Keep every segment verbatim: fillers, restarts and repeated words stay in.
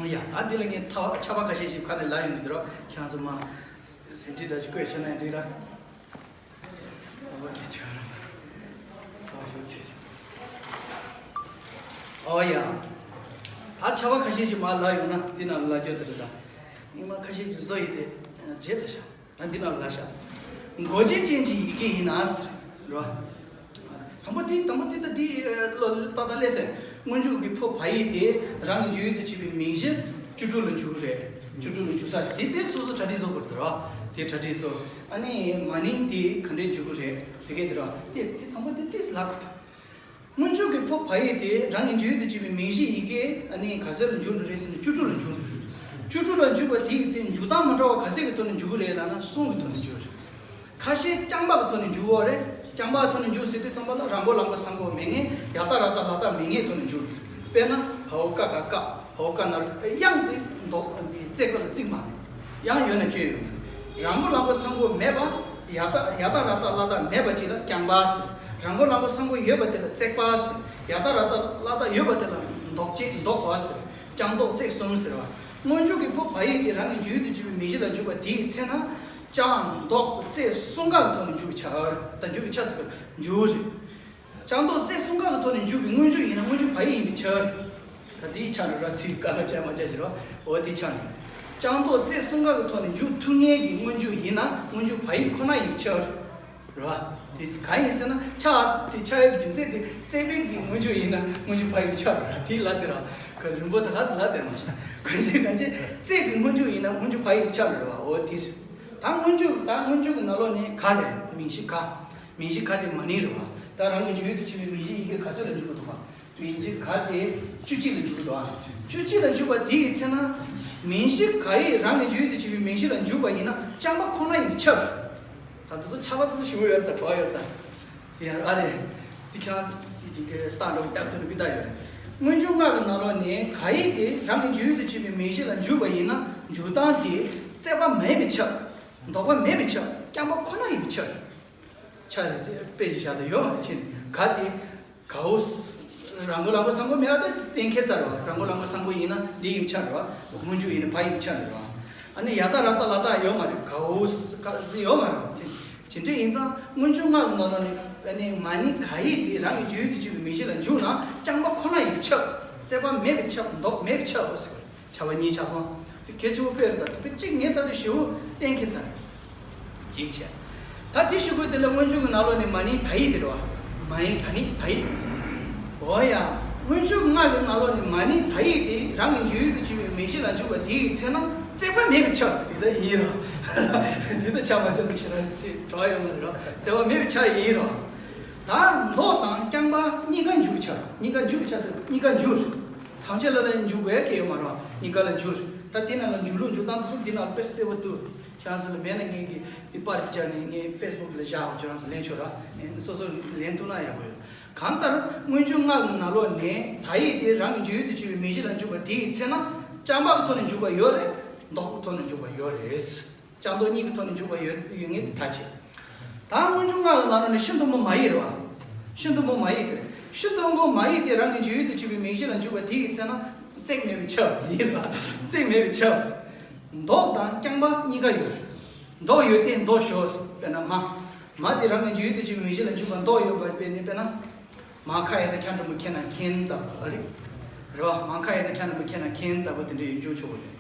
ཡ། ད་འདི་ལ་ངས་ཐ་བ་ཆ་བ་ཁ་ཤས་ཤིག་ཁ་ནས་ལ་ཡོང་གི་འདུག་རོ། ཁྱེད་རང་ཚོ་མ་ཟིན་བྲིས་འདྲ་ཞིག་བཀོད་ཆོག་ན་ཡང་འགྲིག་ར། ཨོ་ཁེ་ཆོག་ར། ཚ་བ་ཞིག་ཚེ། ཨོ་ཡ། ད་ཆ་བ་ཁ་ཤས་ཤིག་མ་ལ་ཡོང་ན་འདི་ན་ལ་རྒྱུ་དེ་རེད་ད། ངས་མ་ཁ་ཤས་ཤིག་བཟོ་ཡི་དེ་བརྗེད་ཚར་ཤག་ཨ་འདི་ནང་ལ་ཤ། མགོ་ཅན་ཅན་གྱི་ཡི་གེ་ཡིན་ན་ཟེར། རོ། དང་པོ་དེ་དང་པོ་དེ་ད་དེ་ལོ་ཏག་ཏག་ལས་ཟེར། སྔོན་འཇུག་གི་ཕོ་བ་ཡིག་དེ་རང་གི་འཇུག་ཡུལ་དུ་བྱེད་པའི་མིང་གཞི་བཅུ་དྲུག་ལ་འཇུག་རེད། བཅུ་དྲུག་ལ་འཇུག་ས་དེ་དེ་སོ་སོ་གྲ་སྒྲིག་བཟོ་དགོས་རེད་རོ། དེ་གྲ་སྒྲིག་བཟོ། ཨ་ནི་མ་ནིང་དེ་ག་འདྲས་འཇུག་གི་རེད། དེ་གས་དེ་རོ། དེ་དེ་དང་པོ་དེ་ཏིས་ལ་གོ་ཐུབ། སྔོན་འཇུག་གི་ཕོ་བ་ཡིག་དེ་རང་གི་འཇུག་ཡུལ་དུ་བྱེད་པའི་མིང་གཞི་ཡི་གེ་ཨ་ནི་ག་ཚོད་ལ་འཇུག་འགྲོ་རེད་ཟེར་ན་བཅུ་དྲུག་ལ་འཇུག་འགྲོ་རེད། བཅུ་དྲུག་ལ་འཇུག་པ་དེ་ཡི་ཚེ་འཇུག་སྟངས་མ་འདྲ་བ་ག་ཚད་ཀྱི་ཐོག་ནས་འཇུག་གི་རེད་ལབ་ན་གསུམ་གྱི་ཐོག་ནས་འཇུག་གི་རེད། ཁ་ཤས་རྐྱང་པ་གི་ཐོག་ནས་འཇུག་གི་རེད། རྐྱང་པ་གི་ཐོག་ནས་འཇུག་ཟེར་དུས་ཙམ་པ་ལ་ར་མགོ་ལ་མགོ་ས་མགོ་མེད་མཁན། ཡ་ཏ་ར་ཏ་ལ་ཏ་མེད་མཁན་ཐོག་ནས་འཇུག་གི་རེད། དཔེར་ན་ཧའོ་ཀ་ཁ་ཀ། ཧའོ་ཀ་ན་རོ། དབྱངས་དེ་འདོགས་ནས་བརྩེགས་པ་ལ་བརྩིགས་མ་རེད། དབྱངས་ཡོད་ན་བཅོས་ཡོད་མ་རེད། ར་མགོ་ལ་མགོ་ས་མགོ་མེད་པ། ཡ་ཏ་ཡ་ཏ་ར་ཏ་ལ་ཏ་མེད་པ་ཅིག་ལ་རྐྱང་པ་ཟེར། ར་མགོ་ལ་མགོ་ས་མགོ་ཡོད་པ་དེ་ལ་བརྩེགས་པ་ཟེར། ཡ་ཏ་ར་ཏ་ལ་ཏ་ཡོད་པ་དེ་ལ་འདོགས་བྱེད་འདོགས་པ་ཟེར། རྐྱང་འདོགས་བརྩེགས་གསུམ་ཟེར་བ། སྔོན་འཇུག་གི་ཕོ་བ་ཡིག་དེ་རང་གི་འཇུག་ཡུལ་དུ་གྱུར་པའི་མིང་གཞི་ལ་འཇུག་པ་དེ་ཡི་ཚེ་ན། རྐྱང་འདོགས་བརྩེགས་གསུམ་ཀ་གི་ཐོག་ནས་འཇུག་པའི་ཆ་ད་འཇུག་པའི་ཆ་ཟེར་བ་འཇུག་རེད། རྐྱང་འདོགས་བརྩེགས་གསུམ་ཀ་གི་ཐོག་ནས་འཇུག་པའི་སྔོན་འཇུག་ཡིན་ན་སྔོན་འཇུག་བ་ཡིག་ཡིན་པའི་ཕྱིར། ད་དེའི་ཆ་རུ་ར་ཚིག་ག་ལ་བྱས་མ་བྱས་ཞེས་རོ། འོ་དེའི་ཆ་ནས། རྐྱང་འདོགས་བརྩེགས་གསུམ་ཀ་གི་ཐོག་ནས་འཇུག་ཐུབ་མཁན་གྱི་སྔོན་འཇུག་ཡིན་ན་སྔོན་འཇུག་བ་ཡིག་ཁོ་ན་ཡིན་པའི་ཕྱིར། རེད་བ། དེ་གང་ཡིན་ཟེར་ན་ཆ་དེ་ཆགས་ཡོད་པའི་རྒྱུ་མཚན་དེ་བརྩེགས་པའི་གི་སྔོན་འཇུག་ཡིན་ན་སྔོན་འཇུག་བ་ཡིག་ཡིན་པའི་ཕྱིར་རེད་བ། དེའི་ལ་དེ་ར་ག་རིང་པོ་ད་ག་ཟེ་ལ་དེ་མ་ཤེས་གོན་ཆེན་གང་ཆེ་བརྩེགས་པའི་སྔོན་འཇུག་ཡིན་ན་སྔོན་འཇུག་བ་ཡིག་ཡིན་པའི་ཕྱིར་རེད་བ། འོ་དེ་རེད། ད་སྔོན་འཇུག་ད་སྔོན་འཇུག་གི་ནང་ལོགས་ནས་ག་རེད། མིང་གཞི་ག་མིང་གཞི་ག་དེ་མ་ནིང་རེད་བ། ད་རང་གི་འཇུག་ཡུལ་དུ་གྱུར་པའི་མིང་གཞི་ཡི་གེ་ག་ཚོད་ལ་འཇུག་གི་འདུག་ག་མིང་གཞི་ག་དེ་བཅུ་གཅིག་ལ་འཇུག་གི་འདུག་ཨ། བཅུ་གཅིག་ལ་འཇུག་པ་དེ་ཡི་ཚེ་ན། མིང་གཞི་ག་ཡིས་རང་གི་འཇུག་ཡུལ་དུ་གྱུར་པའི་མིང་གཞི་ལ་འཇུག་པ་ཡིན་ན་རྐྱང་པ་ཁོ་ན་ཡིན་པའི་ཕྱིར། ད་དེ་ཚོ་ཆ་བ་དེ་ཚོ་ཞིབ་པོ་ཡོད་རེད་ད་གྲོགས་ཡོད་རེད་ད། དེ་ཡང་ཨ་རེད། དེ་ཁྱེད་རང་དེ་ཅིག་གི་རྟགས་འགྲོ་གི་རྟགས་ཐོན་པའི་རྟགས་ཡོད་རེད། སྔོན་འཇུག་ལྔ་གི་ནང་ལོགས་ནས་ག་ཡིག་དེ་རང་གི་འཇུག་ཡུལ་དུ་གྱུར་པའི་མིང་གཞི་ལ་འཇུག་པ་ཡིན་ན་འཇུག་སྟངས་དེ་བརྩེགས་པ་མེད་པའི་ཕྱིར། འདོགས་པ་མེད་པའི་ཕྱིར། རྐྱང་པ་ཁོ་ན་ཡིན་པའི་ཕྱིར། ཆ་རེ་དཔེ་ཅིག་བཞག་ད་ཡོད་མ་རེད་ཕྱིན་ག་དེ། གའོ། ར་མགོ་ལ་མགོ་ས་མགོ་མེད་པ་ད་གཏན་འཁེལ་ཚར་བ། ར་མགོ་ལ་མགོ་ས་མགོ་ཡིན་ན་འདི་ཡིན་ཆ་རེད་བ། སྔོན་འཇུག་ཡིན་ན་བ་ཡིན་ཆ་རེད་བ། ཨ་ནི་ཡ་ད་ར་ད་ལ་ད་ཡོད་མ་རེད། གའོ་ས་ག་འདི་ཡོད་མ་རེད་བ། དེ་དེ་འདྲ་ཡིན་ཙང་སྔོན་འཇུག་ལྔ་གི་ནང་ལོགས་ནས་ཨ་ནི་མ་ནིང་ག་ཡིག་དེ་རང་གི་འཇུག་ཡུལ་དུ་གྱུར་པའི་མིང་གཞི་ལ་འཇུག་ན་རྐྱང་པ་ཁོ་ན་ཡིན་པའི་ཕྱིར། བརྩེགས་པ་མེད་པའི་ཕྱིར། འདོགས་མེད་པའི་ཕྱིར་ཟེར། བྱ་བ་གཉིས་ཆགས་སོང་། དེ་གལ་ཆེ་བོ་དཔེ་རེད་ད། དེ་དཔེ་གཅིག་ངས་རྩ་དུས་ཞེ་བོ་གཏན་འཁེལ་ཚར། གཅིག་བྱས། ད་དེ་ཞུ་དགོས་དེ་ལ་སྔོན་འཇུག་གི་ནང་ལོགས་ནས་མ་ནིང་ད་ཡིག་དེ་རེད་བ། མ་ཡིན་ད་ནི་ད་ཡིག་འོ་ཡ། སྔོན་འཇུག་ལྔ་གི་ནང་ལོགས་ནས་མ་ནིང་ད་ཡིག་དེ་རང་གི་འཇུག་ཡུལ་དུ་གྱུར་པའི་མིང་གཞི་ལ་འཇུག་པ་དེ་ཡི་ཚེ་ན་བརྩེགས་པ་མེད་པའི་ཕྱིར་དེ་ད་ཡིན་རོ། དེ་ད་ཆ་མ་ཆ་དུ་ཞེ་ན་ཞེ་གྲོགས་ཡོད་མ་རེད་རོ། བརྩེགས་པ་མེད་པའི་ཕྱིར་ཡིན་རོ། ད་འདོགས་དང་རྐྱང་པ་གཉིས་ཀ་འཇུག་པའི་ཕྱིར། གཉིས་ཀ་འཇུག་པའི་ཕྱིར་ཟེར་གཉིས་ཀ་འཇུག་ཐམས་ཅད་ལ་ལ་འཇུག་དགོས་ཡ་གལ་ཡོད་མ་རེད། གཉིས་ཀ་ལ་འཇུག་ད་དེ་ནང་ལ་འཇུག་ལུགས་འཇུག་སྟངས་དེ་ཚོ་འདི་ནང་ལ་དཔེ་གསལ་པོ་འདུག་ཁྱེད་རང་ཚོ་ལ་མེད་ན་ངས་ཀྱི་འདི་པར་བརྒྱབ་ནས་ངས་ཕེ་སི་བུག་ལ་བཞག་ཁྱེད་རང་ཚོ་ལེན་ཆོག་ར། སོ་སོ་ལེན་ཐུབ་ན་ཡག་པོ་ཡོད། གང་ལྟར་སྔོན་འཇུག་ལྔ་གི་ནང་ལོགས་ནས་ད་ཡིག་དེ་རང་གི་འཇུག་ཡུལ་དུ་གྱུར་པའི་མིང་གཞི་ལ་འཇུག་པ་དེ་ཡི་ཚེ་ན་རྐྱང་པ་གི་ཐོག་ནས་འཇུག་པ་ཡོད་རེད། འདོགས་ཀྱི་ཐོག་ནས་འཇུག་པ་ཡོད་རེད། རྐྱང་འདོགས་གཉིས་ཀྱི་ཐོག་ནས་འཇུག་པ་ཡོད་ཡོད་ངེས་དེ་ད་བྱེད། ད་སྔོན་འཇུག་ལྔ་གི་ནང་ལོགས་ནས་ཤིན་ཏུ་མོ་མ་ཡིག་རེད་བ། ཤིན་ཏུ་མོ་མ་ཡིག་དེ་རེད། ཤིན་ཏུ་མོ་མ་ཡིག་དེ་རང་གི་འཇུག་ཡུལ་དུ་གྱུར་པའི་མིང་གཞི་ལ་འཇུག་པ་དེ་ཡི་ཚེ་ན་བརྩེགས་མེད་པའི་ཕྱིར་ཡིན་རེད་བ། བརྩེགས་མེད་པའི་ཕྱིར། འདོགས་དང་རྐྱང་པ་གཉིས་ཀ་ཡོད་རེད། འདོགས་ཡོད་དེ་འདོགས་ཞོག་དཔེར་ན་མ། མ་དེ་རང་གི་འཇུག་ཡུལ་དུ་གྱུར་པའི་མིང་གཞི་ལ་འཇུག་པ་འདོགས་ཡོད་པ་དཔེ་ནི་དཔེར་ན། མ་ཁ་ཡ་ད་ཁྱ་འགྲེང་བུ་ཁྱེ་ན་མཁྱེན་ལྟ་བུ་ཨ་རེད། རེད་བ། མ་ཁ་ཡ་ད་ཁྱ་འགྲེང་བུ་ཁྱེ་ན་མཁྱེན་ལྟ་བུ་དེ་འདྲ་ཡིན་འཇུག་ཆོག་གི་རེད།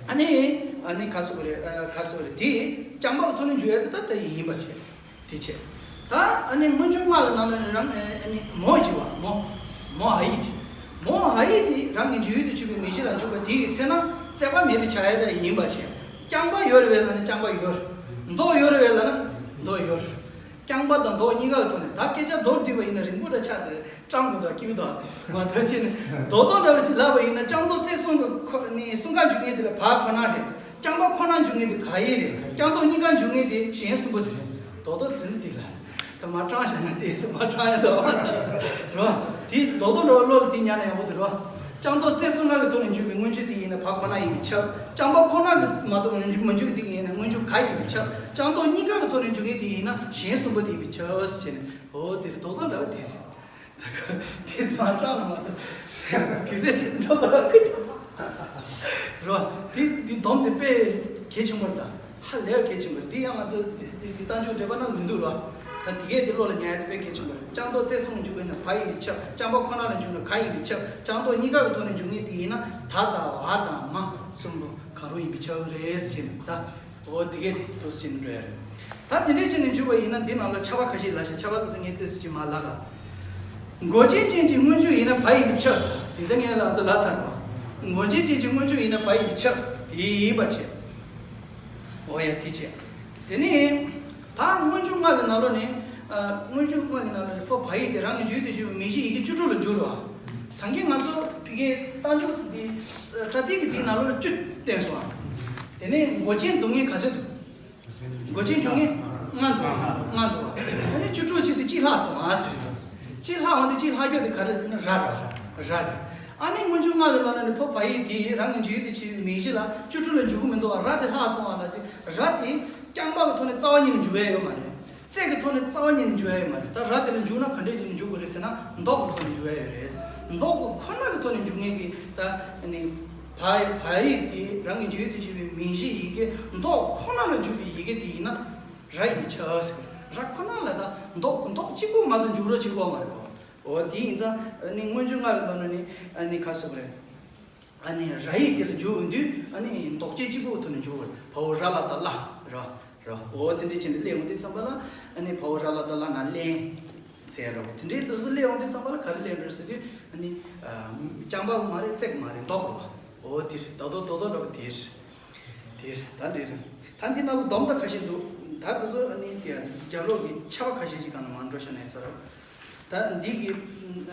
ཨ་ནི། ཨ་ནི་ག་སོ་རེད། ཨ་ག་སོ་རེད། དེ་རྐྱང་པ་གི་ཐོག་ནས་འཇུག་ཡ་དེ་ད་ལྟ་ཡིན་པ་བྱས། དེ་བྱས། ད་ཨ་ནི་སྔོན་འཇུག་ལྔ་གི་ནང་ནས་རང་ཨ་ནི་མོ་ཞེས་པ་མོ། མོ་ཨ་ཡིག་དེ། མོ་ཨ་ཡིག་དེ་རང་གི་འཇུག་ཡུལ་དུ་གྱུར་པའི་མིང་གཞི་ལ་འཇུག་པ་དེ་ཡི་ཚེ་ན་བརྩེགས་པ་མེད་པའི་ཆ་ཡ་དེ་ཡིན་པ་བྱས། རྐྱང་པ་ཡོད་རེད་པས་ལབ་ན་རྐྱང་པ་ཡོད་རེད། འདོགས་ཡོད་རེད་པས་ལབ་ན་འདོགས་ཡོད་རེད། རྐྱང་པ་དང་འདོགས་གཉིས་ཀ་གི་ཐོག་ནས་ད་སྐད་ཆ་མདོར་བསྡུས་པ་ཡིན་ན་རིང་པོ་འདྲ་ཆགས་དེ་རེད། སྤྲང་པོ་དང་སྐྱིད་པོ་དང་མ་ཐག་ཆད་ནས་རྡོག་རྡོག་འདྲ་བ་ཅིག་ལབ་པ་ཡིན་ན་རྐྱང་རྡོག་རྩེ་གསུམ་གྱི་ཁོ་ནི་གསུམ་ཀ་འཇུག་མཁན་དེ་ལ་བ་ཁོ་ན་རེད། རྐྱང་པ་ཁོ་ན་འཇུག་མཁན་དེ་ག་ཡིག་རེད། རྐྱང་རྡོག་གཉིས་ཀ་འཇུག་མཁན་དེ་གཞན་གསུམ་པོ་དེ་རེད། རྡོག་རྡོག་དེ་ནི་དེ་ལ་ད་མ་སྤྲང་བཞག་ན་དེ་སུ་མ་སྤྲང་ཡ་འདུག་བ་ད་རོ། དེ་རྡོག་རྡོག་འདྲ་བ་བློ་ལ་དེ་ཉར་ན་ཡག་པོ་དེ་རོ། རྐྱང་རྡོག་རྩེ་གསུམ་ཀ་གི་ཐོག་ནས་འཇུག་པའི་སྔོན་འཇུག་དེ་ཡིན་ན་བ་ཁོ་ན་ཡིན་པས་ཁྱབ། རྐྱང་པ་ཁོ་ན་གི་མ་གཏོགས་མི་འཇུག་མི་འཇུག་དེ་ཡིན་ན་སྔོན་འཇུག་ག་ཡིན་པས་ཁྱབ། རྐྱང་རྡོག་གཉིས་ཀ་གི་ཐོག་ནས་འཇུག་མཁན་དེ་ཡིན་ན་གཞན་གསུམ་པོ་དེ་ཡིན་པས་ཁྱབ་ཟེར་ནས། འོ་དེ་རེད། རྡོག་རྡོག་འདྲ་བ་དེ་རེད། ད་ག་དེ་མ་སྤྲང་ན་མ་གཏོགས་དུས་ཚོད་དེ་ཚོ་འགྲོ་གི་རེད། རེད་བ། དེ་དེ་སྡོམ་དེ་དཔེ་གལ་ཆེན་པོ་རེད་ད། ཧ་ལས་གལ་ཆེན་པོ་རེད། དེ་ཡང་ང་ཚོ་དེ་དེ་དེ་རྟགས་འཇུག་འགྲེལ་པ་ནང་མི་འདུག་རེད་བ། ད་དེ་གས་དེ་བློ་ལ་ཉར་ཡ་དེ་དཔེ་གལ་ཆེན་པོ་རེད། ལྕགས་མདོག་རྩེ་གསུམ་འཇུག་པས་ན་བ་ཡིན་པས་ཁྱབ། རྐྱང་པ་ཁོ་ན་ལ་འཇུག་ན་ག་ཡིན་པས་ཁྱབ། ལྕགས་མདོག་གཉིས་ཀ་གི་ཐོག་ནས་འཇུག་ངེས་དེ་ཡིན་ན་ད་དང་འ་དང་མ་གསུམ་པོ་གང་རུང་ཡིན་པས་ཁྱབ་རེད་ཟེར་ནས་ད། འོ་དེ་གས་དེ་འདུག་སེ་བྱས་ནས་འགྲོ་ཡ་རེད། ད་དེ་འདྲས་བྱས་ནས་འཇུག་པ་ཡིན་ན་འདི་ནང་ལ་ཁྱབ་པ་ཁ་ཤས་ལབ་ཤག་ཁྱབ་པ་དེ་ཚོ་ངས་ཏོག་ཙམ་ཅིག་མར་ལབ་ག། མགོ་ཅན་ཅན་གྱི་སྔོན་འཇུག་ཡིན་ན་བ་ཡིན་པས་ཁྱབ་ཟེར། དེ་ལྟར་ངས་ལབ་ཚོད་ལབ་ཚར་བ། མགོ་ཅན་ཅན་གྱི་སྔོན་འཇུག་ཡིན་ན་བ་ཡིན་པས་ཁྱབ་ཟེར། དེ་ཡིན་པ་བྱས། འོ་ཡ་དེ་བྱས། དེ་ནས་ད་སྔོན་འཇུག་ལྔ་གི་ནང་ལོགས་ནས། ཨ། སྔོན་འཇུག་ལྔ་གི་ནང་ལོགས་ནས་ཕོ་བ་ཡིག་དེ་རང་གི་འཇུག་ཡུལ་དུ་གྱུར་པའི་མིང་གཞི་ཡི་གེ་བཅུ་དྲུག་ལ་འཇུག་རོ། ད་གིན་ང་ཚོ་ཕ་གིའི་རྟགས་འཇུག་འདི་པྲ་ཏི་གི་དེའི་ནང་ལོགས་ལ་བཅུ་བསྟན་སོང་ཨ། དེ་ནས་མགོ་ཅན་འདུག་ངེས་ག་ཚོད་འདུག་མགོ་ཅན་འཇུག་ངེས་ལྔ་འདུག་ལྔ་འདུག་ཨ་ནི་བཅུ་དྲུག་བྱས་ཏེ་གཅིག་ལྷག་སོང་ཨ་ཟེར། གཅིག་ལྷག་འོང་དུས་གཅིག་ལྷག་རྒྱུ་དེ་ག་རེ་ཟེར་ན་ར་ར་ར་རེད། ཨ་ནི་སྔོན་འཇུག་ལྔ་གི་ནང་ནས་ཕོ་བ་ཡིག་དེ་རང་གི་འཇུག་ཡུལ་དུ་བྱས་པའི་མིང་གཞི་ལ་བཅུ་དྲུག་ལ་འཇུག་གི་མི་འདུག་བ། ར་དེ་ལྷག་སོང་བ་ལ་དེ་ར་དེ་རྐྱང་པ་གི་ཐོག་ནས་རྩ་བ་ཉིད་ནས་འཇུག་ཡ་ཡོད་མ་རེད། རྩེ་གི་ཐོག་ནས་རྩ་བ་ཉིད་ནས་འཇུག་ཡ་ཡོད་མ་རེད། ད་ར་དེ་ལ་འཇུག་ན་ག་འདྲས་ཀྱི་འཇུག་དགོས་རེད་ཟེར་ན་མདོག་གི་ཐོག་ནས་འཇུག་ཡ་ཡོད་རེད། མདོག་གི་ཁོ་ན་གི་ཐོག་ནས་འཇུག་མཁན་གྱི་ད་ནི་བ་བ་ཡིག་དེ་རང་གི་འཇུག་ཡུལ་དུ་བྱས་པའི་མིང་གཞི་ཡི་གེ་མདོག་ཁོ་ན་ལ་འཇུག་པའི་ཡི་གེ་དེ་ཡིན་ན་ར་ཡིན་པས་ཁྱབ་ཟེར། ར་ཁོ་ན་ལ་ད་མདོག་མདོག་གཅིག་པོ་མ་གཏོགས་འཇུག་རོགས་བྱེད་དགོས་མ་རེད་གོ། འོ་དེ་ཡིན་ཙང་ནི་སྔོན་འཇུག་ལྔ་གི་ནང་ནས་ནི་ཨ་ནི་ག་ཟེར་དགོས་རེད། ཨ་ནི་ར་ཡིག་དེ་ལ་འཇུག་ཡོང་དུས་ཨ་ནི་མདོག་ཅན་གཅིག་པོ་ཐོག་ནས་འཇུག་པར་བ་འོ་ར་ལ་ད་ལ་ར་ར་འོ་དེ་འདྲས་བྱས་ནས་སླེབས་ཡོང་དུས་ཙམ་པ་ལ་ཨ་ནི་བ་འོ་ར་ལ་ད་ལ་ན་ལན་ཟེར་རོ། དེ་འདྲས་དུས་སུ་སླེབས་ཡོང་དུས་ཙམ་པ་ལ་ག་རེ་སླེབས་འགྲོ་ཟེར་དུས་ཨ་ནི་རྐྱང་པ་མ་རེད། རྩེ་མ་རེད། མདོག་རོ། འོ་དེ་རེད། ད་དོ་དོ་དོ་འདྲ་པོ་དེ་རེད། དེ་རེད། ད་འདྲས་རེད། ད་འདི་ནང་ལ་སྡོམ་ད་ཁ་ཤས་འདུག་ད་དེ་ཚོ་ཨ་ནི་དེ་རྒྱབ་ལོགས་ཀྱི་ཁྱབ་པ་ཁ་ཤས་ཤིག་གང་ལ་མ་འགྲོ་ཤ་ནས་ཟེར་རོ། ད་འདི་གི་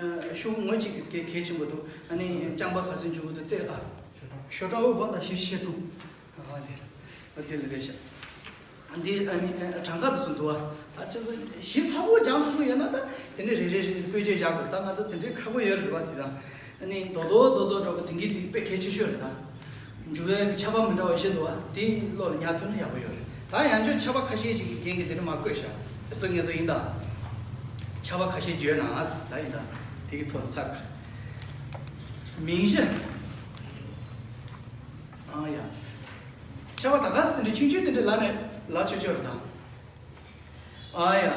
ཨ་ཤོག་ངོས་གཅིག་གི་གལ་གལ་ཆེན་པོ་འདུག་ཨ་ནི་རྐྱང་པ་ག་ཚོད་འཇུག་གི་འདུག་རྩེ་ཨ། ཤོག་གྲངས་འོག་གོ་ད་ཞིབ་ཤེས་སོང་། ཨ་དེ་ཨ་དེ་ལ་རེད་ཤག་འདི་ཨ་ནི་ཨ་གྲངས་ཀ་དུ་སོང་འདུག་ཨ། ད་ཅིག་ཞིབ་ཚགས་པོ་སྦྱང་ཐུབ་ཀྱི་ཡོད་ན་ད་དེ་ནི་རེ་རེ་རེ་རེ་དཔེ་བརྗོད་བཞག་དགོས། ད་ང་ཚོ་དེ་འདྲའི་ཁག་པོ་ཡོད་རེད་བ། དེ་དང་ཨ་ནི་རྡོག་རྡོག་རྡོག་རྡོག་འདྲ་པོ་དེང་གི་དེ་དཔེ་གལ་ཆེ་ཤོས་རེད་ད། འཇུག་ཡག་གི་ཁྱབ་པ་མི་འདྲ་བ་བཞི་འདུག་བ། དེ་བློ་ལ་ཉར་ཐུབ་ན་ཡག་པོ་ཡོད་རེད། ད་ཡང་བསྐྱར་ཁྱབ་པ་ཁ་ཤས་ཅིག་གི་རྒྱན་གྱི་དེ་འདྲ་མ་བཀོད་ཤག་དེ་ཚོ་ངེས་ཚོ་ཡིན་ད། ཁྱབ་པ་ཁ་ཤས་བརྗོད་ན་ད་ཡིན་ད། དེ་གི་ཐོག་ནས་ཚར་གི་རེད། མིང་གཞི། ཨ་ཡ། ཁྱབ་པ་ད་ག་སེ་དེ་འདྲ་ཆུང་ཆུང་དེ་འདྲ་ལ་ནས་ལ་ཆོད་ཆོད་རེད་ད། ཨ་ཡ།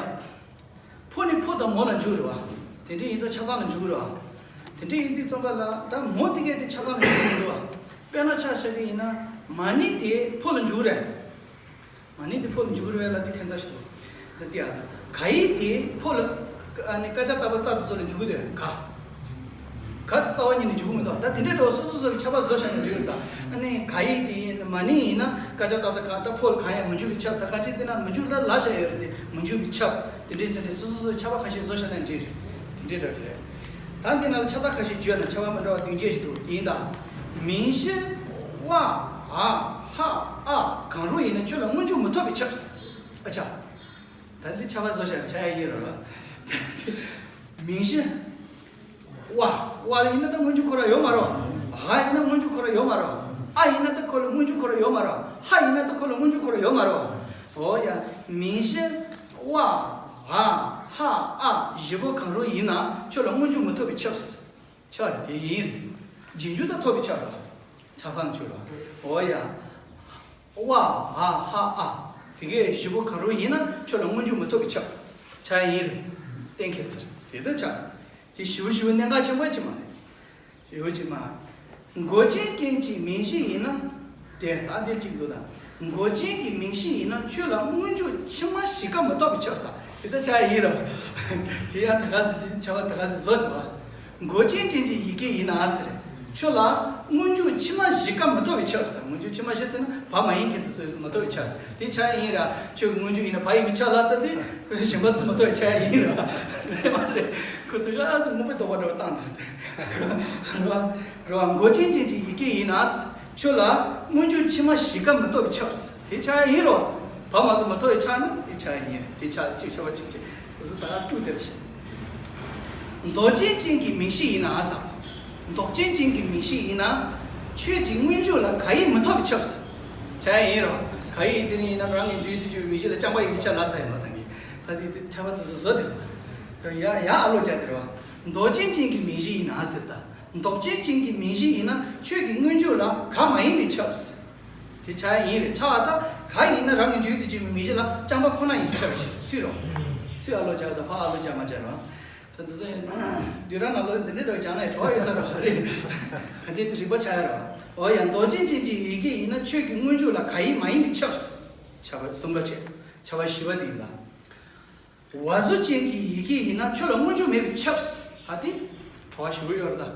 ཕོ་ནི་ཕོ་དང་མོ་ལ་འཇུག་རེད་བ། དེ་འདྲ་ཡིན་ཙང་ཆ་ཚང་ལ་འཇུག་རེད་བ། དེ་འདྲ་ཡིན་དུས་ཙམ་པ་ལ་ད་མོ་དེ་གས་དེ་ཆ་ཚང་ལ་འཇུག་མི་འདུག་བ། དཔེར་ན་ཆ་བཞག་གི་ཡིན་ན་མ་ཎི་དེ་ཕོ་ལ་འཇུག་རེད། མ་ཎི་དེ་ཕོ་ལ་འཇུག་རེད་ལབ་དུས་ཁྱད་མཚར་ཞིག་འདུག་ད་དེ་ཨ་ད་ག་ཡིག་དེ་ཕོ་ལ་ཨ་ནི་ཀ་ཅ་ཏ་པ་ཙ་དེ་ཚོ་ལ་འཇུག་གི་འདུག་ག་ག་དེ་རྩ་བ་ཉིད་ནས་འཇུག་གི་མི་འདུག་ད་དེ་འདྲའི་འགྲོ་སོ་སོ་སོ་གི་ཁྱབ་པ་བཟོ་བྱ་ནས་འཇུག་ཡོད་ད། ཨ་ནི་ག་ཡིག་དེ་ཡིན་མ་ཎི་ཡིན་ན་ཀ་ཅ་ཏ་ཙ་ག་ད་ཕོ་ལ་གང་ཡང་མི་འཇུག་པའི་ཁྱབ། ད་ག་ཅི་དེ་ན་མི་འཇུག་ལ་ལ་བྱ་ཡོད་རེད། དེ་མི་འཇུག་པའི་ཁྱབ་དེ་འདྲའི་ཟེར་ནས་སོ་སོ་སོ་ཁྱབ་པ་ཁ་ཤས་བཟོ་བྱ་ནས་འདྲི་རེད། དེ་འདྲའི་འདྲ་རེད། ད་འདི་ནང་ལ་ཁྱབ་བརྡ་ཁ་ཤས་བརྗོད་ན་ཁྱབ་པ་མི་འདྲ་བ་བདུན་བརྒྱད་ཞིག་འདུག་དེ་ཡིན་ད། མིང་གཞི་ཝ་འ་ཧ་ཨ་གང་རུང་ཡིན་ན་ཁྱོད་ལ་སྔོན་འཇུག་མི་ཐོབ་པས་ཁྱབ་ཟེར། ཨ་ཅག་ད་འདི་ཁྱབ་པ་བཟོ་བྱ་ཆ་ཡ་ཡིན་རོ། མིང་གཞི། ཝ། ཝ་ལ་ཡིན་ན་ད་སྔོན་འཇུག་ཁོ་ར་ཡོད་མ་རོ། ཧ་ཡིན་ན་སྔོན་འཇུག་ཁོ་ར་ཡོད་མ་རོ། ཨ་ཡིན་ན་ད་ཁོ་ལ་སྔོན་འཇུག་ཁོ་ར་ཡོད་མ་རོ། ཧ་ཡིན་ན་ད་ཁོ་ལ་སྔོན་འཇུག་ཁོ་ར་ཡོད་མ་རོ། འོ་ཡ། མིང་གཞི་ཝ་འ་ཧ་ཨ་བཞི་པོ་གང་རུང་ཡིན་ན་ཁྱོད་ལ་སྔོན་འཇུག་མི་ཐོབ་པས་ཁྱབ། ཁྱབ་རེད། དེ་ཡིན་རེད། རྗེས་འཇུག་ད་ཐོབ་པས་ཁྱབ་རེད། ཆ་ཚང་ཁྱོད་ལ། འོ་ཡ། ཝ་འ་ཧ་ཨ། དེ་གའི་བཞི་པོ་གང་རུང་ཡིན་ན་ཁྱོད་ལ་སྔོན་འཇུག་མི་ཐོབ་པས་ཁྱབ། ཆ་ཡ་ཡིན་རེད། གཏན་འཁེལ་ཟེར་དེ་ལྟར་ཆགས། དེ་ཞེ་པོ་ཞེ་པོ་གནད་འགག་ཆེན་པོ་ཅིག་མ་རེད། ཞེ་པོ་ཅིག་མ། མགོ་ཅན་ཅན་གྱི་མིང་གཞི་ཡིན་ན། དེ་ལྟ་དེ་གཅིག་འདུག་ད། མགོ་ཅན་གྱི་མིང་གཞི་ཡིན་ན་ཁྱོད་ལ་སྔོན་འཇུག་ཕྱི་མ་བཞི་ཀ་མི་ཐོབ་པས་ཁྱབ་ས། དེ་ལྟར་ཆ་ཡ་ཡིན་རེད། དེ་ཡང་ད་ག་ཟེ་ཅིག་ཆ་བ་ད་ག་ཟེ་བཟོ་དེ་བ། མགོ་ཅན་ཅན་གྱི་ཡི་གེ་ཡིན་ན་ཟེར། ཁྱོད་ལ་སྔོན་འཇུག་ཕྱི་མ་བཞི་ཀ་མི་ཐོབ་པས་ཁྱབ་ས། སྔོན་འཇུག་ཕྱི་མ་བཞི་ཟེར་ན་བ་མ་ཡིན་མཁན་དེ་ཚོ་མི་ཐོབ་པས་ཁྱབ། དེ་ཆ་ཡ་ཡིན་ར། ཁྱོད་ཀྱི་སྔོན་འཇུག་ཡིན་ན་བ་ཡིན་པས་ཁྱབ་ལ་ཟེར་ཏེ་གཞན་པ་ཚོ་མི་ཐོབ་པས་ཆ་ཡ་ཡིན་ར། རེད་མ་རེད། ཁོ་དེ་ག་ཟེ་མུ་པའི་དོགས་པ་འདྲ་བ་བཏང་ད། རེད་བ། མགོ་ཅན་ཅན་གྱི་ཡི་གེ་ཡིན་ན། ཁྱོད་ལ་སྔོན་འཇུག་ཕྱི་མ་བཞི་ཀ་མི་ཐོབ་པས་ཁྱབ། དེ་ཆ་ཡ་ཡིན་རོ། བ་མ་གཏོགས་མི་ཐོབ་པས་ཁྱབ་ན་དེ་ཆ་ཡ་ཡིན། དེ་ཆ་གཅིག་ཆ་བ་གཅིག་བྱས། དེ་ཚོ་ད་ག་དཀྲུག་དེར་ཤི། མདོག་ཅན་ཅན་གྱི་མིང་གཞི་ཡིན་ན་ཟེར། མདོག་ཅན་ཅན་གྱི་མིང་གཞི་ཡིན་ན། ཁྱོད་ཀྱི་སྔོན་འཇུག་ལ་ག་ཡིག་མི་ཐོབ་པས་ཁྱབ། ཆ་ཡ་ཡིན་རོ། ག་ཡིག་དེ་ནི་ཡིན་ན་རང་གི་འཇུག་ཡུལ་དུ་གྱུར་པའི་མིང་གཞི་ལ་རྐྱང་པ་ཡིན་པས་ཁྱབ་ལ་ཟེར་ཡིན་པ་དང་གི། ད་དེ་དེ་ཁྱབ་པ་དེ་ཚོ་བཟོ་དེ། ཡ་ཡ་ཨ་ལོ་བྱ་དེ་རོ། མདོག་ཅན་ཅན་གྱི་མིང་གཞི་ཡིན་ན་ཟེར་ད། མདོག་ཅན་ཅན་གྱི་མིང་གཞི་ཡིན་ན། ཆོས་ཀྱི་སྔོན་འཇུག་ལ་ག་མ་ཡིན་པས་ཁྱབ། དེ་ཆགས་ཡིན་རེད། ཆགས་པ་ད་ག་ཡིན་ན་རང་གི་འཇུག་ཏུ་བྱེད་པའི་མིང་གཞི་ལ་རྐྱང་པ་ཁོ་ན་ཡིན་ཁྱབ་ཞིག་ཚུལ་རོ། ཚུལ་ཨ་ལོ་རྒྱག་དང་ཕ་ཨ་ལོ་རྒྱག་མ་བྱ་རོ། ད་འདི་ཚོ་ཡིན། བསྡུས་གྲྭ་ནང་ལོགས་འདི་འདྲའི་འདྲ་བྱང་ན་གྲོགས་ཡོད་ས་རོ་རེད། ག་ཅེ་དེ་རིག་པ་ཆགས་ཡ་རོ། འོ་ཡ། མདོ་རྒྱན་ཅན་གྱི་ཡི་གེ་ཡིན་ན་ཆོས་ཀྱི་སྔོན་འཇུག་ལ་ག་ཡིན་མ་ཡིན་གྱི་ཁྱབ། ཁྱབ་པ་གསུམ་པ་བྱས། ཁྱབ་པ་བཞི་པ་དེ་ཡིན་ད། བ་བཟོ་ཅན་གྱི་ཡི་གེ་ཡིན་ན་ཆོས་ལ་སྔོན་འཇུག་མེད་པའི་ཁྱབ། ཧ་དེ། གྲོགས་ཞུ་གི་ཡོད་རེད་ད།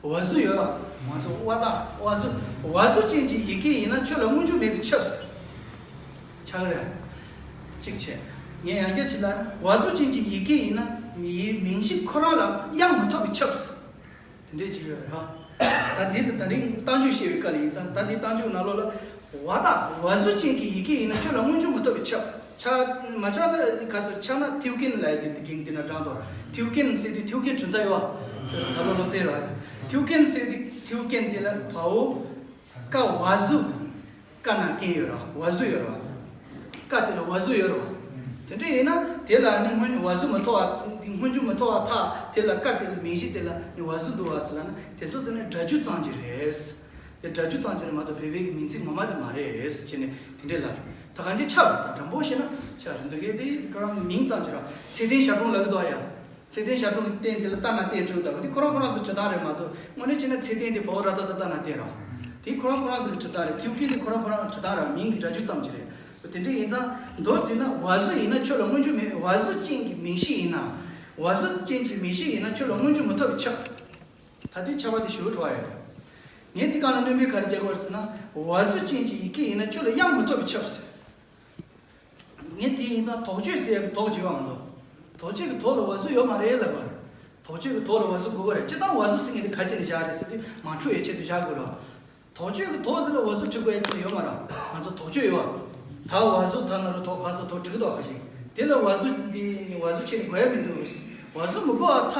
བ་བཟོ་ཡོད་ལ། ང་ཚོ་བ་ད་བ་བཟོ། བ་བཟོ་ཅན་གྱི་ཡི་གེ་ཡིན་ན་ཆོས་ལ་སྔོན་འཇུག་མེད་པའི་ཁྱབ། ཆགས་རེད། གཅིག་བྱས། ངས་ཡང་བསྐྱར་ཅིག་ལ། བ་བཟོ་ཅན་གྱི་ཡི་གེ་ཡིན་ན་ཡི་མིང་གཞི་ཁོ་རང་ལ་དབྱངས་མི་ཐོབ་པའི་ཁྱབ། དེ་འདྲས་ཅིག་ཡོད་རེད་ཧ། ད་འདི་ད་རིང་རྟགས་འཇུག་བཤད་པའི་སྐབས་ལ་ཡིན་ཙང་ད་འདི་རྟགས་འཇུག་ནང་ལོགས་ལ། བ་ད་བ་བཟོ་ཅན་གྱི་ཡི་གེ་ཡིན་ན་ཆོས་ལ་སྔོན་འཇུག་མི་ཐོབ་པའི་ཁྱབ། ཆ་མ་ཆགས་ན་ག་སོ་ཆགས་ན་ཐིའུ་ཀེན་ལ་ཡི་གེ་འདི་གིང་འདི་ན་དྲངས་ཏོ། ཐིའུ་ཀེན་ཟེར་དུས་ཐིའུ་ཀེན་གྲུབ་མཐའ་ཡོད་བ། ད་ལོ་སློབ་ཚན་ར། ཐིའུ་ཀེན་ཟེར་དུས་ཐིའུ་ཀེན་དེ་ལ་བའོ། ཀ་བ་བཟོ། ཀ་ན་ཀེན་ཡོད་ར་བ་བཟོ་ཡོད་ར་བ། ཀ་དེ་ལ་བ་བཟོ་ཡོད་ར་བ། དེ་འདྲ་ཡིན་ན་དེ་ལ་ནི་སྔོན་བ་བཟོ་མི་ཐོབ་པ་སྔོན་འཇུག་མི་ཐོབ་པ་ཐག་དེ་ལ་ཀ་དེ་ལ་མིང་གཞི་དེ་ལ་ནི་བ་བཟོ་འདུག་བ་ཟེར་ལ་ན་དེ་ཚོ་ཚོ་ནི་སྒྲ་སྒྱུར་ཙམ་ཅིག་རེད། དེ་སྒྲ་སྒྱུར་ཙམ་ཅིག་རེད་མ་གཏོགས་བོད་པའི་མིང་ཚིག་ངོ་མ་དེ་མ་རེད་ཟེར་ནས་དེ་འདྲས་ལབ་རེད། ད་གང་ཅི་ཆགས་རེད། ད་དྲང་པོ་བཤད་ན་ཆགས་རེད། འདི་གའི་དེ་ཁོ་རང་མིང་ཙམ་ཅིག་ར་ཚེ་བརྟན་ཞབས་དྲུང་ལབ་གི་འདུག་ཡ། ཚེ་བརྟན་ཞབས་དྲུང་གི་རྟེན་དེ་ལ་ལྟ་ན་རྟེན་སྤྲུལ་ལྟ་བུ་དེ་ཁོ་རང་ཁོ་རང་ཚོ་བྲི་སྟངས་རེད་མ་གཏོགས་དངོས་གནས་བྱས་ན་ཚེ་བརྟན་དེ་བའོ་ར་ཏ་ཏ་ལྟ་ན་རྟེན་ར། དེ་ཁོ་རང་ཁོ་རང་ཚོ་གི་བྲི་སྟངས་རེད། ཐིའུ་ཀེན་དེ་ཁོ་རང་ཁོ་རང་བྲི་སྟངས་ར་མིང་གི་སྒྲ་སྒྱུར་ཙམ་ཅིག་རེད། དེ་འདྲ་ཡིན་ཙང་མདོར་བསྡུས་ན་བ་བཟོ་ཡིན་ན་ཆོས་ལ་སྔོན་འཇུག་མེད། བ་བཟོ་ཅན་གྱི་མིང་གཞི་ཡིན་ན། བ་བཟོ་ཅན་གྱི་མིང་གཞི་ཡིན་ན་ཆོས་ལ་སྔོན་འཇུག་མི་ཐོབ་པའི་ཁྱབ། ད་དེ་ཁྱབ་པ་དེ་ཞུ་བ་འགྲོ་བ་ཡོད། ངས་དེ་གང་ལ་སྣོན་པའི་ག་རེ་བྱ་དགོས་རེད་ཟེར་ན། བ་བཟོ་ཅན་གྱི་ཡི་གེ་ཡིན་ན་ཆོས་ལ་དབྱངས་མི་ཐོབ་པའི་ཁྱབ་ཟེར། ངས་དེ་ཡིན་ཙང་དོགས་གཅོད་ཟེར་ཡག་གི་དོགས་བྱེད་པ་མ་གཏོགས། དོགས་གཅོད་ཀྱི་དོགས་ལ་བ་བཟོ་ཡོད་མ་རེད་ལབ་པ་རེད། དོགས་གཅོད་ཀྱི་དོགས་ལ་བ་བཟོ་དགོས་ཀྱི་རེད། སྤྱིར་བཏང་བ་བཟོ་ཟེར་མཁན་དེ་ག་ཅི་ནས་བཞག་རེད་ཟེར་དུས་མ་འཁྲུལ་ཡའི་ཆེད་དུ་བཞག་དགོས་རེད། དོགས་གཅོད་ཀྱི་དོགས་དེ་ལ་བ་བཟོ་འབྲི་དགོས་ཡ་ཅི་ཡོད་མ་རེད། ང་ཚོ་དོགས་གཅོད་ཡོད་བ། ད་བ་བཟོ་ད་ན་རོ་དོགས་ག་ས་དོགས་འབྲི་གི་དོགས་ག་ཞིག་དེ་ལ་བ་བཟོ་འདི་བ་བཟོ་བྱས་ནས་དགོས་ཡ་མི་འདུག་བ་བཟོ་མི་དགོས་བ་ཐ།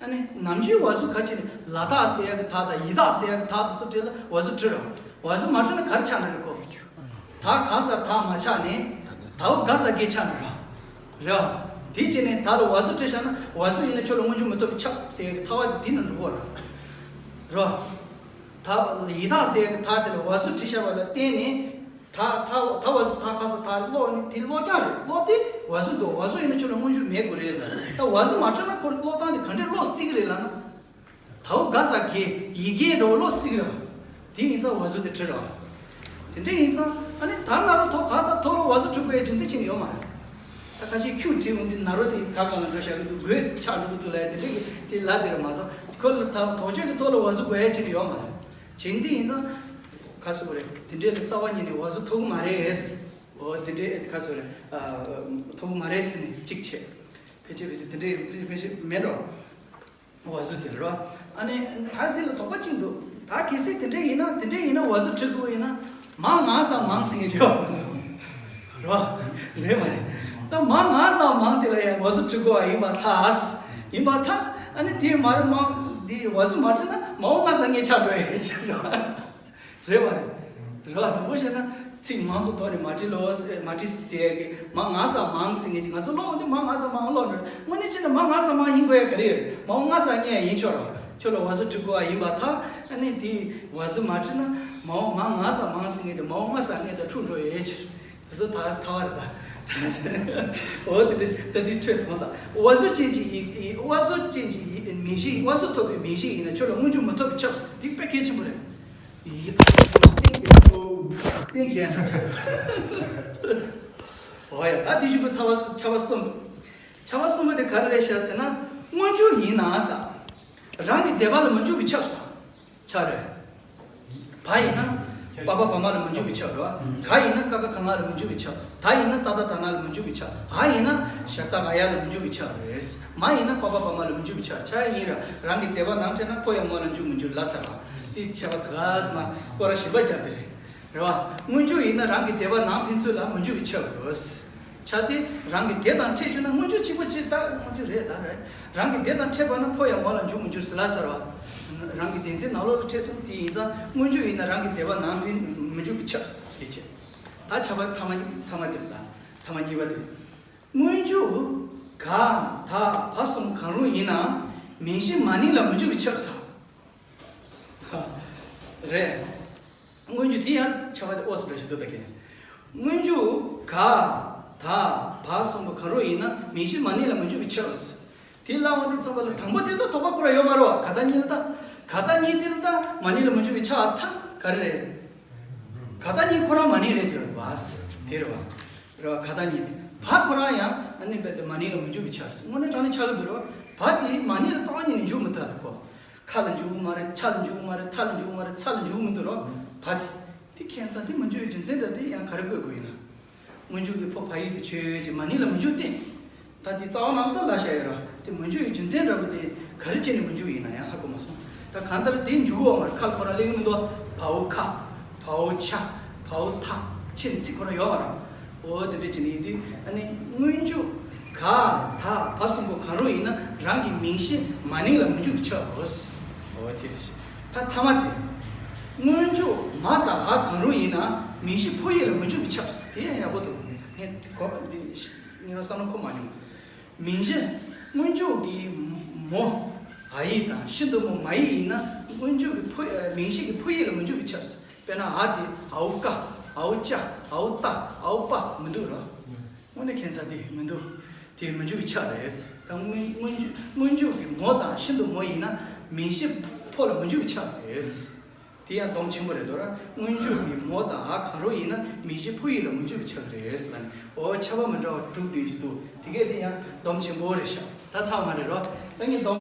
ཨ་ནི་ནམ་རྒྱུན་བ་བཟོ་ག་ཅི་ནས་ལ་དྭགས་ཟེར་ཡ་གི་དྭགས་དང་ཡི་དྭགས་ཟེར་ཡ་གི་དྭགས་དེ་ཚོ་བྲིས་ལ་བ་བཟོ་བྲིས་རོགས། བ་བཟོ་མ་བྲིས་ན་ག་རེ་ཆགས་ན་རེད་གོ། ད་ག་ས་ད་མ་ཆགས་ནས་ད་འོ་ག་ས་གེ་ཆགས་ན་ར། ར། དེ་བྱས་ནས་ད་ལ་བ་བཟོ་བྲིས་བཞག་ན་བ་བཟོ་ཡིན་ན་ཆོས་ལ་སྔོན་འཇུག་མི་ཐོབ་པའི་ཁྱབ་ཟེར་ཡ་གི་ཐ་བ་དེ་དེ་ན་འགྲོ་གོ་ར། ར། ད་ཡི་དྭགས་ཟེར་ཡ་གི་དྭགས་དེ་ལ་བ་བཟོ་བྲིས་བཞག་པ་ལ་བརྟེན་ནས། ད་ད་ད་བ་བཟོ་ད་ག་ས་ད་ཀློག་ནི་དེ་ཀློག་རྐྱང་རེད། ཀློག་དེ་བ་བཟོ་འདུག་བ་བཟོ་ཡིན་ན་ཁྱོད་ལ་སྔོན་འཇུག་མེད་དགོས་རེད་ཟེར། ད་བ་བཟོ་མ་བྲིས་ན་ཁོ་ཀློག་སྟངས་དེ་ག་འདྲས་ཀློག་སྲིད་ཀྱི་རེད་ལབ་ན། ད་འོ་ག་ས་གེ་ཡི་གེ་འདྲ་བོ་ཀློག་སྲིད་ཀྱི་རེད། དེ་ཡིན་ཙང་བ་བཟོ་དེ་བྲིས་རོགས། དེ་འདྲས་ཡིན་ཙང་ཨ་ནི་ད་ན་རོ་ཐོ་ག་ས་ཐོ་ལ་བ་བཟོ་བྲིས་དགོས་ཡ་རྒྱུ་མཚན་ཅི་ནས་ཡོད་མ་རེད། ད་ཁ་ཤས་ཁྱུ་བྲིས་འོང་དུས་ན་རོ་དེ་ག་ག་ལ་འགྲོ་བཞག་གི་འདུག་དགོད་ཆགས་འགྲོ་གི་འདུག་ལབ་ཡ་དེ་འདྲས་ཀྱི་དེ་ལ་དེ་རེད་མ་གཏོགས་ཁོ་ལ་ད་དོགས་གཅོད་ཀྱི་ཐོག་ལ་བ་བཟོ་དགོས་ཡ་ཅི་ནས་ཡོད་མ་རེད། བྱས་འདི་ཡིན་ཙང་། ག་སོ་རེད། དེ་འདྲའི་ལ་རྩ་བ་ཉིད་ནས་བ་བཟོ་ཐུབ་ཀྱི་མ་རེད། འོ་དེ་འདྲའི་ག་སོ་རེད། ཐུབ་ཀྱི་མ་རེད་ཟེར་ནས་གཅིག་བྱས། ཕལ་ཆེར་ཕལ་ཆེར་དེ་འདྲའི་ཕལ་ཆེར་ཕལ་ཆེར་མེད་འགྲོ། བ་བཟོ་དེ་རེད་བ། ཨ་ནི་ད་འདི་ལ་དོགས་པ་གཅིག་འདུག་ད་གལ་སྲིད་དེ་འདྲའི་ཡིན་ན་དེ་འདྲའི་ཡིན་ན་བ་བཟོ་བྲི་དགོས་ཡིན་ན་མང་ང་ས་མང་ཟེར་མཁན་ཡོད་མི་འདུག་རེད་བ། རེད་མ་རེད། ད་མང་ང་ས་མང་དེ་ལ་ཡང་བ་བཟོ་བྲི་དགོས་པ་ཡིན་པ་ཐ། ཡིན་པ་ཐ། ཨ་ནི་དེ་མ་རེད་མང་འདི་བ་བཟོ་མ་བྲིས་ན་མང་ང་ས་ངས་ཆགས་འགྲོ་ཡ་ཡིན་ཕྱིར་རོ། རེད་བ་རེད། རེད་བ་དང་པོ་བཤད་ན་ཚིག་མང་སུ་ཐོག་ནས་མ་བྲིས་ལོ་མ་བྲིས་ཟེར་ཡ་གི་མ་ང་ས་མང་ཟེར་ངེས་ཀྱི་ང་ཚོ་ཀློག་འོང་དུས་མ་ང་ས་མང་ཀློག་འགྲོ་དངོས་གནས་བྱས་ན་མ་ང་ས་མང་ཡིན་དགོས་ཡ་ག་རེ་ཡོད་རེད། མ་འོ་ང་ས་ངས་ཡིན་ཆོག་རོ་ཁྱོད་ལ་བ་བཟོ་བྲི་དགོས་བ་ཡིན་པ་ཐ། ཨ་ནི་དེ་བ་བཟོ་མ་བྲིས་ན་མ་འོ་མ་ང་ས་མང་ཟེར་ངེས་དེ་མ་འོ་ང་ས་ངས་ད་འཁྲུག་འགྲོ་ཡ་ཕྱིར། དེ་ཚོ་ད་ཐ་བ་རེད་ད། འོ་དེ་འདྲ་ད་འདི་འཕྲོས་སོང་ད། བ་བཟོ་ཅན་གྱི་ཡི་བ་བཟོ་ཅན་གྱི་ཡི་མིང་གཞི་བ་བཟོ་ཐོབ་པའི་མིང་གཞི་ཡིན་ན་ཁྱོད་ལ་སྔོན་འཇུག་མི་ཐོབ་པའི་ཁྱབ་དེ་དཔེ་གལ་ཆེན་པོ་རེད། ཡི་གཏན་འཁེལ་ན་འོ་ཡ་ད་དེ་བཞིན་དུ་ཐ་བ་ཁྱབ་པ་གསུམ། ཁྱབ་པ་གསུམ་པོ་དེ་ག་རེ་རེད་ཤག་ཟེར་ན། སྔོན་འཇུག་ཡིན་ན་ས། རང་གི་སྡེ་པ་ལ་མི་འཇུག་པའི་ཁྱབ་ས། ཆ་རེད། བ་ཡིན་ན། པ་པ་བ་མ་ལ་མི་འཇུག་པའི་ཁྱབ་རེད་བ། ག་ཡིན་ན་ཀ་ཁ་ག་ང་ལ་མི་འཇུག་པའི་ཁྱབ། ད་ཡིན་ན་ཏ་ད་ད་ན་ལ་མི་འཇུག་པའི་ཁྱབ། འ་ཡིན་ན་ཞ་ས་འ་ཡ་ལ་མི་འཇུག་པའི་ཁྱབ་རེད། མ་ཡིན་ན་པ་པ་བ་མ་ལ་མི་འཇུག་པའི་ཁྱབ། ཆ་ཡིན་ར་རང་གི་སྡེ་པ་ནང་ཁྲིད་ན་ཕོ་ཡ་མོ་ལ་འཇུག་མི་འཇུག་ལབ་ཚར་བ། དེ་ཁྱབ་པ་ད་ག་ས་མ་སྐོར་ར་བཞི་པ་རྒྱབ་དེ་རེད། རེད་བ། སྔོན་འཇུག་ཡིན་ན་རང་གི་སྡེ་པ་ནང་ཕན་ཚུན་ལ་མི་འཇུག་པའི་ཁྱབ་རེད། ཆ་དེ་རང་གི་སྡེ་དང་ཕྲད་བཅུག་ན་སྔོན་འཇུག་གཅིག་པ་གཅིག་ད་སྔོན་འཇུག་རེད་ད་རེད། རང་གི་སྡེ་དང་ཕྲད་པ་ན་ཕོ་ཡང་མོ་ལ་འཇུག་མི་འཇུག་ཟེར་ལབ་ཚར་བ། རང་གི་སྡེ་ཚན་ནང་ལོགས་ལ་ཕྲད་སོང་དེ་ཡིན་ཙང་སྔོན་འཇུག་ཡིན་ན་རང་གི་སྡེ་པ་ནང་ཕན་མི་འཇུག་པའི་ཁྱབ་ཟེར་བྱས། ད་ཁྱབ་པ་ཐ་མ་ཐ་མ་དེ་ད་ཐ་མ་གཉིས་པ་དེ། སྔོན་འཇུག་ག་ད་བ་གསུམ་གང་རུང་ཡིན་ན་མིང་གཞི་མ་ནིང་ལ་མི་འཇུག་པའི་ཁྱབ་ཟེར། རེད། སྔོན་འཇུག་དེ་ཡང་ཁྱབ་པ་དེ་ཨོ་སི་འདྲ་ཞིག་འདུག་ད་གིན། སྔོན་འཇུག་ག་ད་བ་གསུམ་པོ་གང་རུང་ཡིན་ན་མིང་གཞི་མ་ནིང་ལ་མི་འཇུག་པའི་ཕྱིར་རོ། དེ་ལའང་དེ་ཚང་མ་ལ་དང་པོ་དེ་ད་དོགས་པ་ཁོ་རང་ཡོད་མ་རེད་བ། ག་ད་གཉིས་ལ་ད། ག་ད་གཉིས་དེ་ལ་ད་མ་ནིང་ལ་མི་འཇུག་པའི་ཕྱིར་ད་ག་རེ་རེད། ག་ད་གཉིས་ཁོ་རང་མ་ནིང་རེད་དེ་བ། དེ་རེད་བ། རེད་བ། ག་ད་གཉིས་དེ་བ་ཁོ་རང་ཡང་ཨ་ནི་རྦད་དེ་མ་ནིང་ལ་མི་འཇུག་པའི་ཕྱིར། དངོས་གནས་དྲང་གནས་ཆགས་ཀྱི་འདུག་རེད་བ། བ་དེ་མ་ནིང་ལ་རྩ་བ་ཉིད་ནས་འཇུག་མི་ཐུབ་ད་ཁོ། ཁ་ལ་འཇུག་གི་མ་རེད། ཆ་ལ་འཇུག་གི་མ་རེད། ཐ་ལ་འཇུག་གི་མ་རེད། ཚ་ལ་འཇུག་གི་མི་འདུག་རོ། བ་དེ། དེ་ཁྱད་མཚར་དེ་མི་འཇུག་པའི་རྒྱུ་མཚན་ད་དེ་ཡང་ག་རེ་བཀོད་དགོས་ཡིན་ན། སྔོན་འཇུག་གི་ཕོ་བ་ཡིག་དེ་ཆོས་ཅན་མ་ནིང་ལ་མི་འཇུག་སྟེ། ད་དེ་རྩ་བ་ནང་ལ་ལ་བཞག་ཡོད་ར། དེ་མི་འཇུག་པའི་རྒྱུ་མཚན་འདྲ་པོ་དེ་ག་རེ་བྱས་ནས་མི་འཇུག་ཡིན་ན་ཡང་ཧ་གོ་མ་སོང་། ད་གང་ལྟར་དེ་འཇུག་གི་ཡོད་མ་རེད། ཁ་ལ་ཁོ་རང་སླེབས་ཀྱི་མི་འདུག་བའོ་ཁ། བའོ་ཆ། བའོ་ཐ། ཆེ་ནི་ཚིག་ཁོ་རང་ཡོད་མ་རེད། འོ་དེ་འདྲ་བྱས་ནས་ཡིན་དུས་ཨ་ནི་སྔོན་འཇུག་ག་ད་བ་གསུམ་པོ་གང་རུང་ཡིན་ན་རང་གི་མིང་གཞི་མ་ནིང་ལ་མི་འཇུག་པའི་ཕྱིར་རོ། འོ་དེ་རེད། ད་ཐ་མ་དེ། སྔོན་འཇུག་མ་དང་འ་གང་རུང་ཡིན་ན་མིང་གཞི་ཕོ་ཡིག་ལ་མི་འཇུག་པའི་ཕྱིར། དེ་ཡང་ཡག་པོ་འདུག་ངས་གོ་བ་འདི་ངས་བསམ་བློ་འཁོར་མ་མྱོང་། མིང་གཞི། སྔོན་འཇུག་གི་མོ་འ་ཡིག་དང་ཤིན་ཏུ་མོ་མ་ཡིག་ཡིན་ན་སྔོན་འཇུག་གི་ཕོ་མིང་གཞི་གི་ཕོ་ཡིག་ལ་མི་འཇུག་པའི་ཕྱིར། དཔེར་ན་འ་དེ་འའོ་ཀ། འའོ་ཅ། འའོ་ཏ། འའོ་པ་མི་འདུག་ར། དངོས་གནས་ཁྱད་མཚར་དེ་མི་འདུག་དེ་མི་འཇུག་པའི་ཕྱིར་རེད། ད་སྔོན་སྔོན་འཇུག་སྔོན་འཇུག་གི་མོ་དང་ཤིན་ཏུ་མོ་ཡིན་ན་མིང་གཞི་ཕོ་ལ་མི་འཇུག་པའི་ཕྱིར་རེད། དེ་ཡང་སྡོམ་ཆེན་པོ་རེད་དོ་ར། སྔོན་འཇུག་གི་མོ་དང་འ་གང་རུང་ཡིན་ན་མིང་གཞི་ཕོ་ཡིག་ལ་མི་འཇུག་པའི་ཕྱིར་རེད་ལ་ནི། འོ་ཁྱད་པར་མི་འདྲ་བ་དྲུག་འདོན་གྱི་འདུག་དེ་གས་དེ་ཡང་སྡོམ་ཆེན་པོ་རེད་ཤག་ད་ཚར་མ་རེད་རོ། ད་ངས་སྡོམ།